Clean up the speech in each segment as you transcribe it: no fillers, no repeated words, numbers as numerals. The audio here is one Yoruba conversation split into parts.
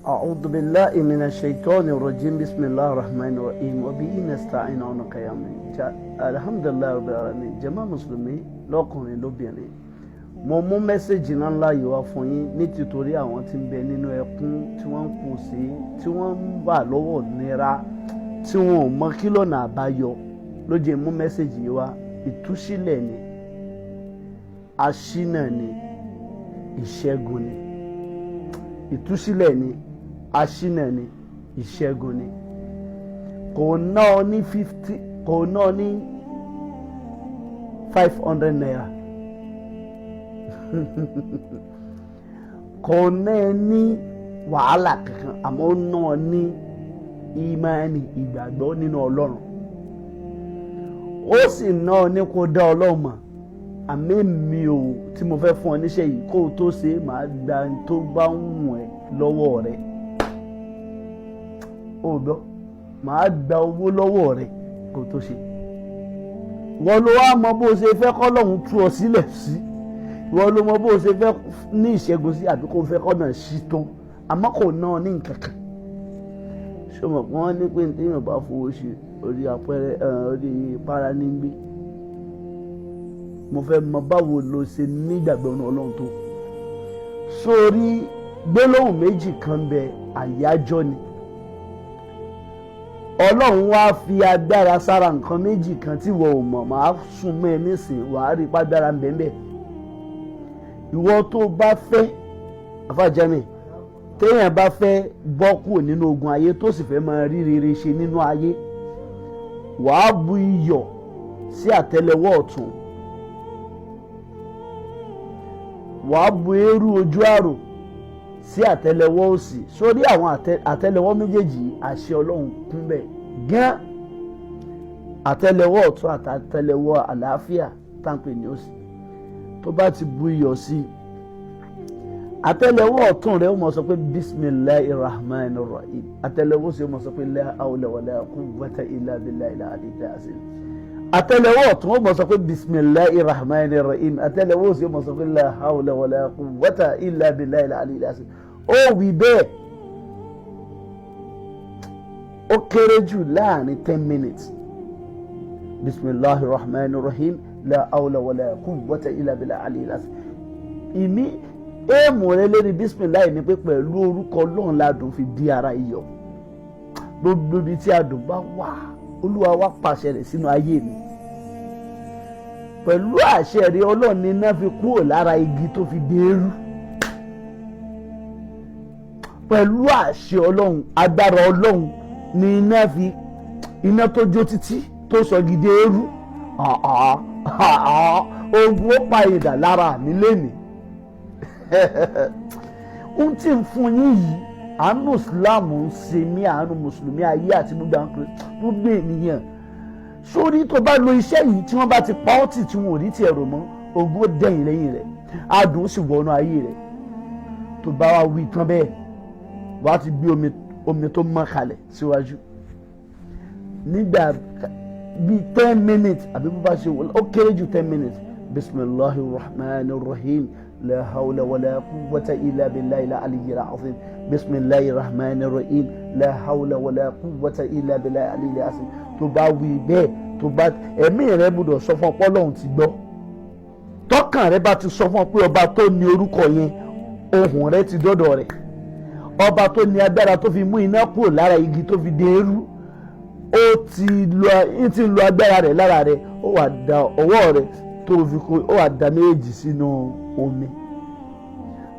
أعوذ بالله من الشيطان الرجيم بسم الله الرحمن الرحيم وبه نستعين عنك يا من الحمد لله رب العالمين. Jàmá mùsùlùmí, lọ́kùnrin lóbìnrin, mo mú message ńlá yìí wá fún yín ní tìtorí àwọn tí ń bẹ nínú ẹkún, tí wọ́n ń kù sí, tí wọ́n ń bà lọ́wọ́ nira, tí wọn ò mọ kí lọ́nà àbáyọ ló jẹ́ mú message yìí wá. Ìtúsílẹ̀ ni, aṣínà ni, ìṣẹ́gun ni. Ìtúsílẹ̀ ni, aṣínà ni, ìṣẹ́gun ni. Kò ná ọ ní 50, kò ná ọ ní ₦500, kò ná ẹ ní wàhálà kankan, àmọ́ ó ná ọ ní ìmánì, ìgbàgbọ́ nínú Ọlọ́run. Ó sì ná ọ ní kó dá Ọlọ́run mọ̀. Àmì mi ò tí mo fẹ́ fún ọ níṣẹ́ yìí, kó o tó ṣe, màá gba tó bá ń wù ẹ́ lọ́wọ́ rẹ. Ó gbọ́, màá gba owó lọ́wọ́ rẹ kó o tó ṣe. Ìwọ ló wá mọ bó o ṣe fẹ́ kọ́lọ́hún tú ọ sílẹ̀ sí, ìwọ ló mọ bó o ṣe fẹ́ ní ìṣẹ́gun sí, àbí kó o fẹ́ kọ́nà sí tó, àmọ́ kò ná ọ ní nǹkan kan. Ṣé o mọ̀ pé wọ́n ní pé téèyàn bá fowó ṣe orí àpẹẹrẹ orí para ní gbé? Mo fẹ́ mọ báwo ló ṣe nígbàgbọ́ ní Ọlọ́run tó sórí. Gbólóhùn méjì kan bẹ, àyájọ́ ni. Ọlọ́run wá fi agbára sára nǹkan méjì kan tí wọ́n ò mọ̀. Máa sún mọ́ ẹ nísìn, wàá rí pàgbára ń bẹ́ẹ̀ bẹ́ẹ̀. Ìwọ tó bá fẹ́ àfàjẹ́mi, téèyàn bá fẹ́ bọ́ kúrò nínú ogun ayé, tó sì fẹ́ máa rí rere ṣe nínú ayé, wàá bu iyọ̀ sí àtẹ́lẹwọ́ ọ̀tún, wàá bu eérú ojú àrò sí àtẹ́lẹwọ́ òsì. Sórí àwọn àtẹ́lẹwọ́ méjèèjì, àṣẹ Ọlọ́run kún bẹ́ẹ̀ gán. Àtẹ́lẹwọ́ ọ̀tún àtẹ́lẹwọ́ àlàáfíà táǹpẹ ní òsì, tó bá ti bu iyọ̀ sí i, àtẹ́lẹwọ́ ọ̀tún rẹ̀ ó mọ̀ sọ pé bisimilahi rahman rahim, àtẹ́lẹwọ́ sì ó mọ̀ sọ pé la hawla wala quwwata illa billahi al-aliyyil azim. Àtẹ́lẹwọ́ ọ̀tún ó mọ̀ sọ pé bisimilahi rahman rahim, àtẹ́lẹwọ́ òsì ó mọ̀ sọ pé la hawla wala quwwata illa billahi al-aliyyil azim. Ó wí bẹ́ẹ̀, ó kéré jù láàrin 10 minutes. Bisimilahi rahman rahim, la hawla wala quwwata illa billahi al-aliyyil azim. Ìmí èèmù rẹ lérí bisimilahi ni pé pẹ̀lú orúkọ Ọlọ́run ládùn fi di ara iyọ̀. Gbogbo ibi tí adùn bá wà, Olúwa wá pàṣẹ rẹ̀ sínú ayé mi. Pẹ̀lú àṣẹ rẹ̀ Ọlọ́run ní iná fi kúrò lára igi tó fi dé eru. Pẹ̀lú àṣẹ Ọlọ́run, agbára Ọlọ́run ní iná fi iná tó jó títí tó sọ gidi eru. Ogun ó pa ìdà lára mi lénìí. Ohun tí ń fún yín yìí, àánú Islam ń ṣe mí, àánú mùsùlùmí ayé àti gbogbo àwọn gbogbo ènìyàn. Sórí tó bá lo iṣẹ́ yìí, tí wọ́n bá ti pa ọ́ tì, tí wọn ò rí tiẹ̀ rò mọ́, ogun ó dẹ̀yìn lẹ́yìn rẹ̀, adùn ó sì wọnú ayé rẹ̀. Tó bá wá wí tán bẹ́ẹ̀, wàá ti gbé omi, omi tó mọ́ kalẹ̀ síwájú. Nígbà bíi 10 minutes, àbí bó bá ṣe wọlé, ó kéré jù 10 minutes, bisimilahi rahman rahim, la hawla wala quwwata illa billahi al-aliyyil azim, bisimilahi rahman rahim, la hawla wala quwwata illa billahi al-aliyyil azim. Tó bá wí bẹ́ẹ̀, tó bá ẹ̀mí rẹ gbọ́dọ̀ sọ fún ọpọlọ òun ti gbọ́. Tọkàn rẹ bá ti sọ fún ọ pé ọba tó ní orúkọ yẹn, ohùn rẹ ti dọ́dọ̀ rẹ̀, ọba tó ní agbára tó fi mú iná kúrò lára igi tó fi dé eru, ó ti lo, ń ti lo agbára rẹ̀ lára rẹ̀. Ó wà da ọwọ́ rẹ̀ tó fi kó, ó wà da méjì sínú omi.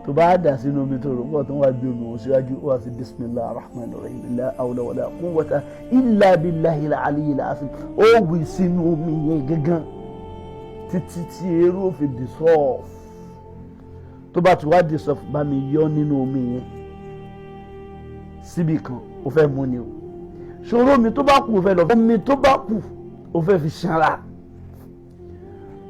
Tó bá dà sínú omi tó rò pọ̀ tó wà gbé omi wọn síwájú, ó wà sí bisimilahi rahman rahim, la hawla wala quwwata illa billahi al-aliyyil azim. Ó wí sínú omi yẹn gángan títí tí eérú ó fi dissolve. Tó bá ti wá dissolve, bá mi yọ nínú omi yẹn síbì kan. Ó fẹ́ mú ni o ṣòro. Omi tó bá kù, ó fẹ́ lọ, omi tó bá kù, ó fẹ́ fi ṣanra.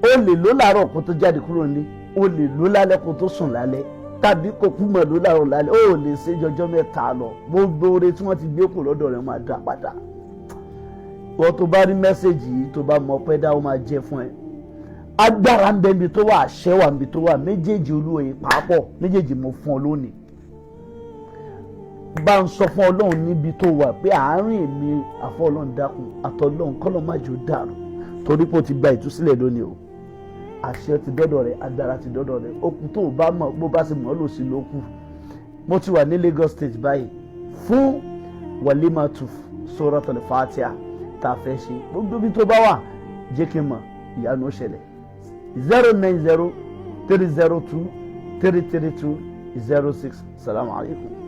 Ó lè lò láàárọ̀ kó tó jáde kúrò nílé, ó lè lò lálẹ́ kó tó sùn lálẹ́, tàbí kó kú mọ̀ ló láàárọ̀ lálẹ́. Ó lè ṣe jọjọ́ 3 lọ, gbogbo oore tí wọ́n ti gbé kù lọ́dọ̀ rẹ̀ máa dá padà. Wọ́n tó bá rí message yìí, tó bá mọ pẹ́ dá, ó máa jẹ́ fún ẹ. Agbára ń bẹ níbi tó wà, àṣẹ wà níbi tó wà. Méjèèjì, olúwoyè pàápọ̀ méjèèjì mo fún ọ lónìí. Bá ń sọ fún Ọlọ́run níbi tó wà pé àárín èmi àfọ Ọlọ́run, dákun, àtọlọ́run kọ́lọ́ má jò dàrú, torí pé o ti gba ìtúsílẹ̀ lónìí o. Àṣẹ ti dọ́dọ̀ rẹ̀, agbára ti dọ́dọ̀ rẹ̀. Okùn tó o bá mọ̀, bó bá sì mọ̀ ọ́ lò sí ló kù. Mo ti wà ní Lagos State báyìí fún walimatu Suratul Fatiha tá a fẹ́ ṣe. Gbogbo ibi tó bá wà, jẹ́ kí n mọ̀, ìyanu ó ṣẹlẹ̀. 09030233206. Salamu alaykum.